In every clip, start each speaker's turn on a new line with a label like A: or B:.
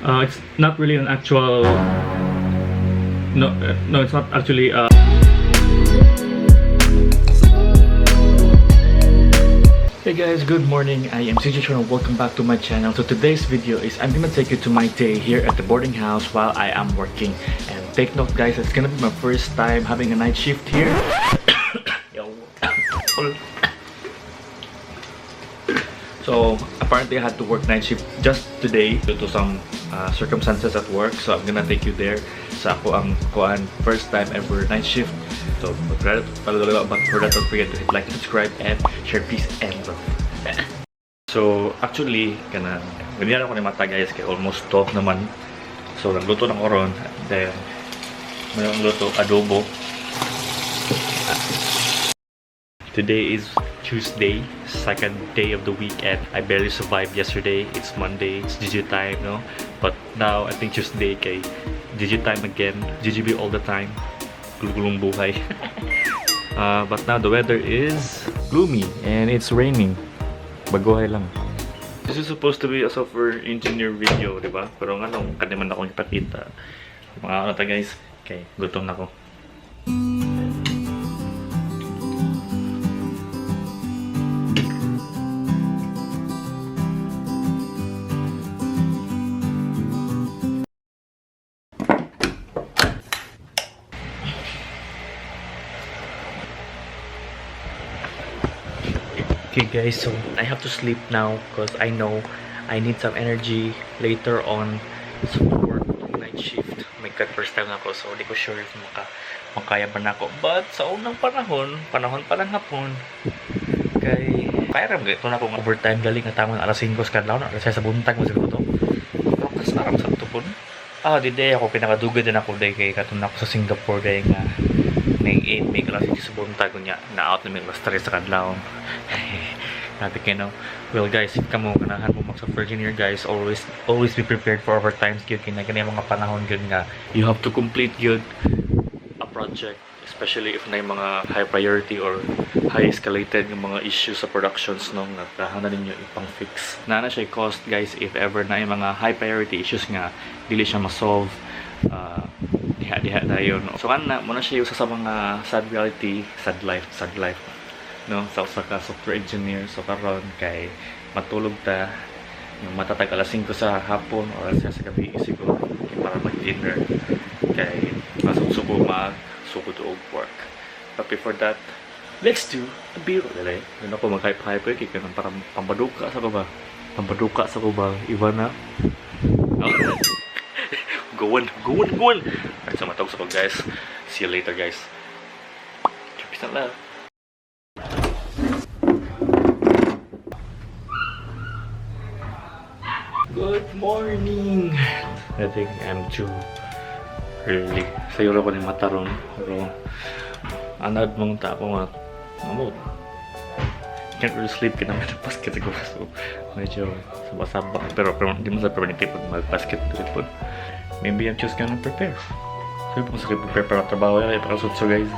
A: It's not really an actual. No, it's not actually. Hey guys, good morning. I am CJ Chon and welcome back to my channel. So today's video is I'm gonna take you to my day here at the boarding house while I am working. And take note guys, it's gonna be my first time having a night shift here. Yo. So apparently I had to work night shift just today due to some circumstances at work. So I'm gonna take you there sa ako ang kuan first time ever night shift. So but for that, don't forget to hit like, subscribe, and share peace and love. So actually, kana ganyan ako ni mata guys, kay almost 12 naman. So nagluto ng oron, then mayroong luto adobo. Today is Tuesday, second day of the week, and I barely survived yesterday. It's Monday, it's GG time, no? But now, I think Tuesday kay GG time again. GGB all the time. Gulugulong buhay. But now the weather is gloomy and it's raining. Baguhay lang. This is supposed to be a software engineer video, di ba? Pero nga nung kaniman akong ipakita. Mga ano ta guys, okay, gutom na ako. Okay guys, so I have to sleep now because I know I need some energy later on sa work night shift. Oh my God, first time na ako, so di ko sure if makaya ba na ako. But sa unang panahon, panahon pa lang hapon, kay kaya ram ito na akong overtime galing at tamang alas 5 sa kadlaw, alas 6 sa buntag mo siguro to. Pero kasaram sa tupon. Ah, di day ako pinakadugay din ako day kay katong ako sa Singapore day nga may 8, may alas 6 sa buntag unya na out na may alas 3 sa kadlaw. Grabe kayo, no? Well guys, if kamo ganahan mo mag software engineer guys, always always be prepared for overtimes gyud kay na kani mga panahon gyud nga you have to complete gyud a project, especially if na yung mga high priority or high escalated yung mga issues sa productions, no, nga tahan na ninyo ipang fix na na siya cost guys if ever na yung mga high priority issues nga dili siya ma-solve diha diha dayon. So kana mo na siya usa sa mga sad reality, sad life, sad life, no, sa usa ka software engineer. So karon kay matulog ta yung matatag alas 5 sa hapon or alas 6 sa gabi siguro kay para mag-dinner kay masuksuko mag sukod og work. But before that, let's do a beer. Dali yun ako mag hype hype kay kanang parang pambaduka sa ko ba, pambaduka sa ko ba, Ivana, no? Go on, go on, go on. Alright, so matawag sa ko guys. See you later guys. Peace and love. Good morning! I think I'm too early. Sayuro ko ni mataron. Pero, anad mong ta ako nga, mamot. Can't really sleep kina may basket ako. So, medyo sabasaba. Pero hindi mo sa permanente po mag-basket po. Maybe I'm just gonna prepare. Sabi po sa prepare para trabaho yan. Para sutso guys.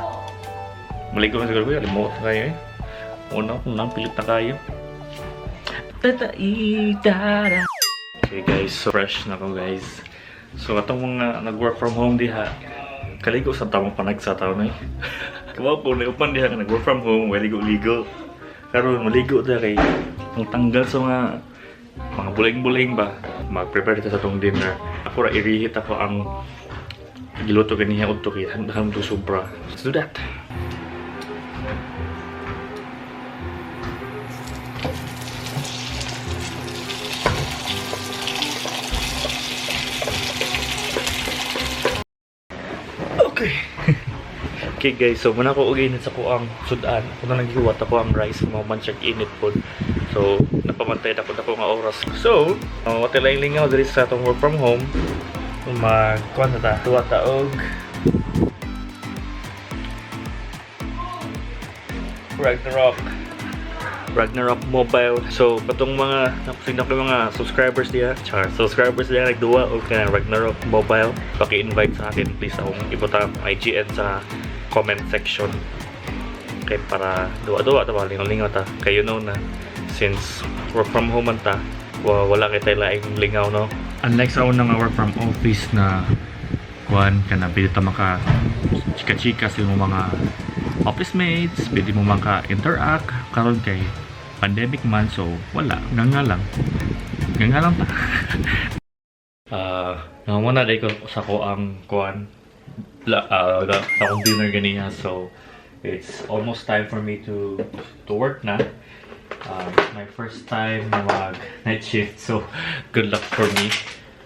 A: Maligo na siguro ko yan. Remote na kayo eh. Una, kung nang pilit na kayo. Tataitara. Okay guys, so fresh na ko guys. So atong mga nag-work from home diha, kaligo sa tamang panagsa taon eh. Kabaw po na upan diha nga nag-work from home, way ligo-ligo. Karon maligo ta kay ang tanggal sa mga buling-buling ba. Mag-prepare ta sa tong dinner. Ako ra i-reheat ako ang giluto ganiha udto kay handam to sobra. Let's do that. Okay. Okay guys, so muna ko og init sa kuang sudan. Ako na naghiwat ako ang rice mo man siya init pod. So napamantay na ko nga oras. So, what lang lingaw diri sa atong work from home. Mag kuan na ta, tuwa ta og Ragnarok. Ragnarok Mobile. So, patong mga nakusig ko mga subscribers diya. Char, subscribers diya nagduwa og kanang Ragnarok Mobile. Paki-invite sa akin please akong ibutang akong IGN sa comment section. Kay para duwa-duwa ta ba lingaw-lingaw ta. Kay you know na since work from home man ta, wala kay tay laing lingaw, no. Unlike sa unang work from office na kuan kana, pwede ta maka chika-chika sa imong mga office mates, pwede mo maka interact. Karon kay pandemic man, so wala, nga lang. Nga lang ta. Nanguna dai ko sa ko ang kuan la, sa akong dinner ganiha, so it's almost time for me to work na. It's my first time na mag night shift, so good luck for me.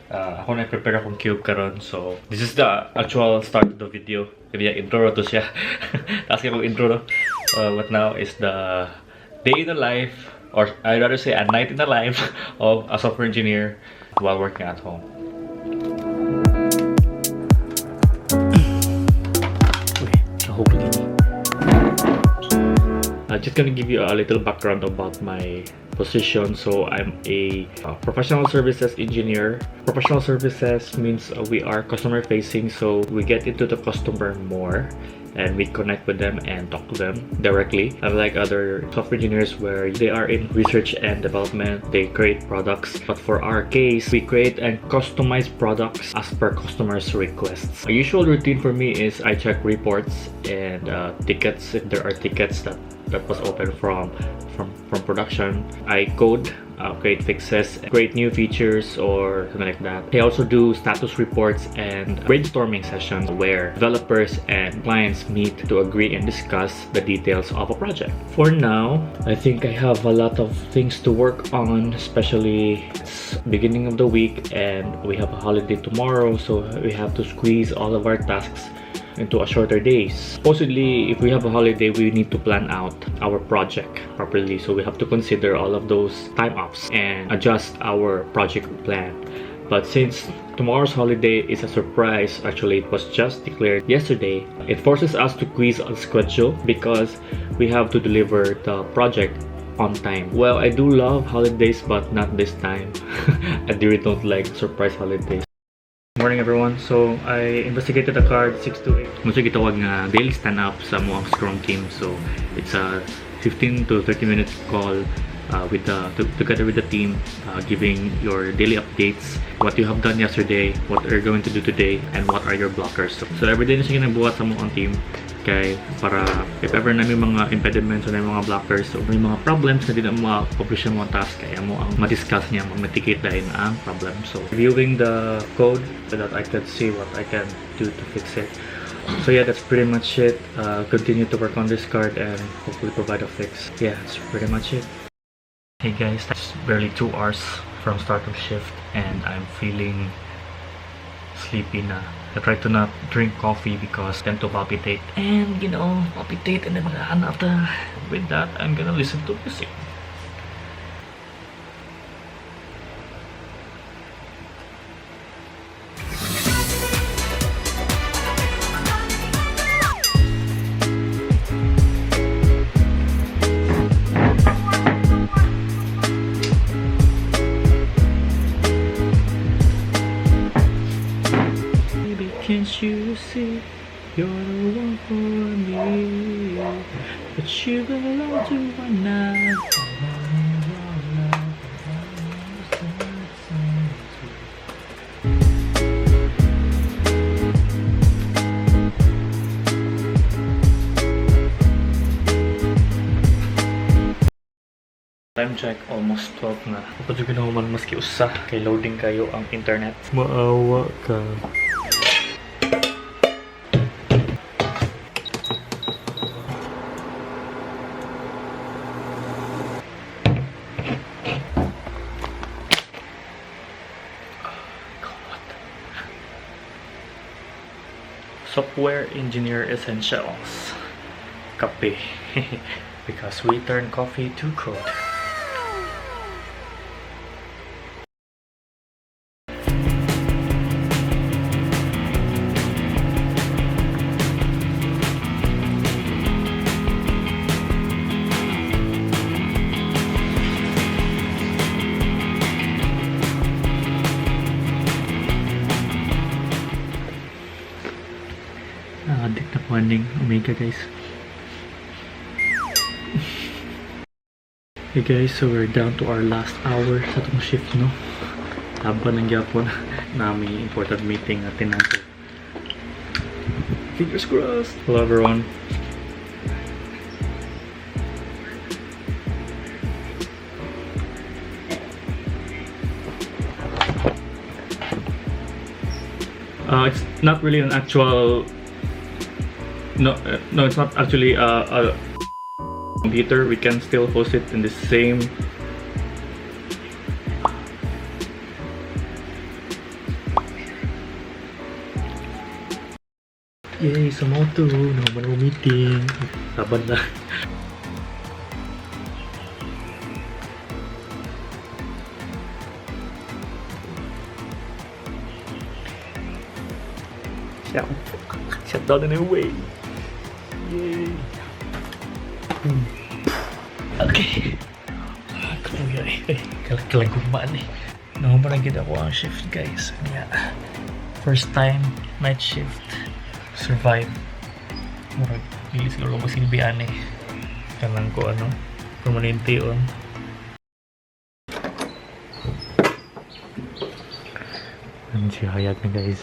A: Ako na prepare akong cube karon, so this is the actual start of the video. Kaya intro to siya. Taas kay kong intro, no? But now is the day in the life, or I'd rather say a night in the life of a software engineer while working at home. Uy, nahulog ni. Just gonna give you a little background about my position. So I'm a professional services engineer. Professional services means we are customer facing, so we get into the customer more and we connect with them and talk to them directly. Unlike other software engineers where they are in research and development, they create products. But for our case, we create and customize products as per customers' requests. A usual routine for me is I check reports and tickets if there are tickets that was open from production. I code, create fixes, create new features or something like that. I also do status reports and brainstorming sessions where developers and clients meet to agree and discuss the details of a project. For now, I think I have a lot of things to work on, especially it's beginning of the week and we have a holiday tomorrow, so we have to squeeze all of our tasks into a shorter days. Supposedly, if we have a holiday, we need to plan out our project properly. So we have to consider all of those time offs and adjust our project plan. But since tomorrow's holiday is a surprise, actually it was just declared yesterday, it forces us to squeeze on schedule because we have to deliver the project on time. Well, I do love holidays, but not this time. I really don't like surprise holidays. Morning, everyone. So I investigated the card 628. Mao gitawag nga daily stand up sa among Scrum team. So it's a 15 to 30 minutes call together with the team, giving your daily updates, what you have done yesterday, what are you going to do today, and what are your blockers. So every day na siya ginabuhat sa among team kay para if ever na may mga impediments o na may mga blockers o may mga problems na di na ma-accomplish ang mga task, kaya mo ang ma-discuss niya, ma-mitigate dahil ang problem. So, reviewing the code so that I could see what I can do to fix it. So yeah, that's pretty much it. Continue to work on this card and hopefully provide a fix. Yeah, that's pretty much it. Hey guys, it's barely 2 hours from start of shift and I'm feeling sleepy na. I try to not drink coffee because I tend to palpitate. And palpitate and then mag after. With that, I'm gonna listen to music. Baby, can't you see you're the one for me? But you belong to another. Time check, almost 12 na. Kapag yung ginawa maski usa, kay loading kayo ang internet. Maawa ka. God. Software Engineer Essentials. Kape. Because we turn coffee to code. Addict na ko aning Omega, guys. Hey guys, so we're down to our last hour sa atong shift, no? Laban lang gyapon na may important meeting atin nato. Fingers crossed. Hello, everyone. It's not really an actual, no, it's not actually a computer. We can still host it in the same. Yay, sa mo to. Naman mo meeting. Laban na. Siya. Shut down anyway. Yay. Okay. Ah, kapuya eh. Eh, kalagkumaan eh. Nahuman na ako ang shift, guys. Nga. First time, night shift. Survive. Murag, dili siguro magsilbihan eh. Kanang ko ano, permanente on. Ano siya hayag na, guys.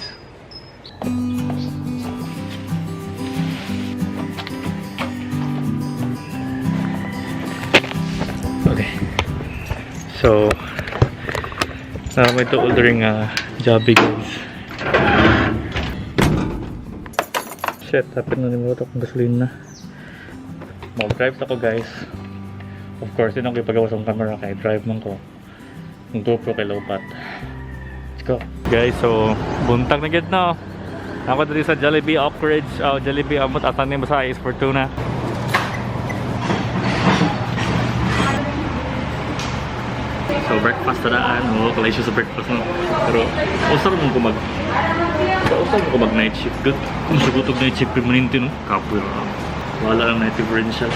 A: Okay. So, may to ordering Jollibee, guys. Shit, dapat na nimot akong gasolina. Mag-drive ako, guys. Of course, di na ako ipagawa sa camera kay drive man ko. Ang GoPro kay lowbat. Let's go. Guys, so buntag na gid no. Ako diri sa Jollibee Oak Ridge. Oh, Jollibee amot atan ni sa Ace Fortuna. So breakfast na daan, oh, kalay siya sa breakfast no. Pero usa mo ko mag night shift good. Kung sugot og night shift permanente no, kapoy ra. Wala lang night differential.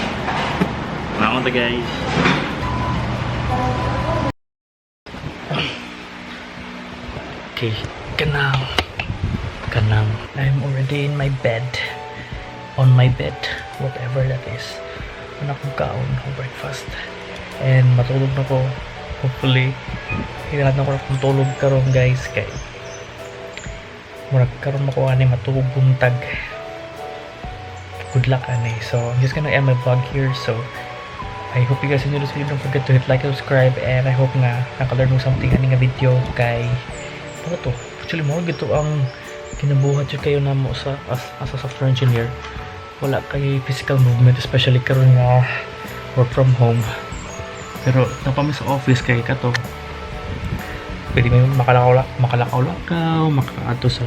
A: Naon ta, guys. Okay, kanang kanang I'm already in my bed. On my bed, whatever that is. Ano akong kaon, akong breakfast. And matulog na ko. Hopefully, hindi na ko akong tulog karon, guys, kay murag karon makuha ni matulog buntag. Good luck ani. So, I'm just gonna end my vlog here. So, I hope you guys enjoyed this video. Don't forget to hit like and subscribe. And I hope nga naka-learn mo something ani nga video kay ano to. Actually, mo gito ang kinabuhat jud kayo namo sa as a software engineer. Wala kay physical movement, especially karon nga work from home. Pero napami sa office kay kato pwede may makalakaw makalakaw-lakaw, makaadto sa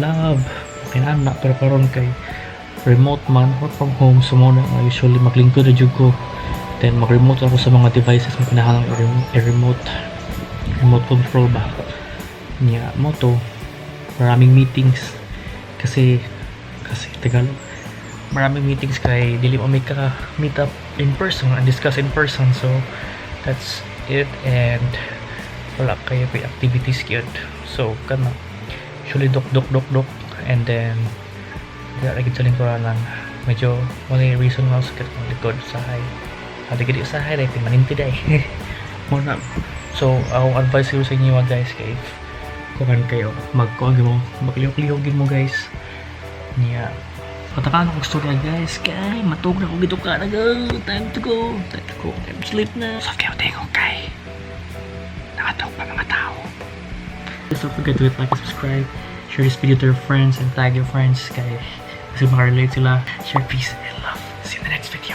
A: lab, kinana. Pero karon kay remote man, work from home, so mo na usually maglingkod na jud ko, then mag-remote ako sa mga devices mo kinahanglan i-remote, remote control ba niya mo to. Maraming meetings kasi Tagalog, maraming meetings kay dili mo may ka meet up in person and discuss in person. So that's it, and wala kayo may activities gyud. So kana usually dok dok dok dok and then di lagi sa lingkuranan. Medyo wala yung reason nga sakit ang likod usahay. Adi gid usahay dahil permanente day mo na. So akong advice siguro sa inyo, guys, kay if kuan kayo magkuan mo maglihok-lihok gid mo, guys. Niya patakaan ako storya, guys, kay matug na ko gito ka na go. Time to go, time to go, time to sleep na. So kayo tingo kay nakatawag pa mga tao. Just don't forget to hit like and subscribe, share this video to your friends and tag your friends kay kasi makarelate sila. Share peace and love. See you in the next video.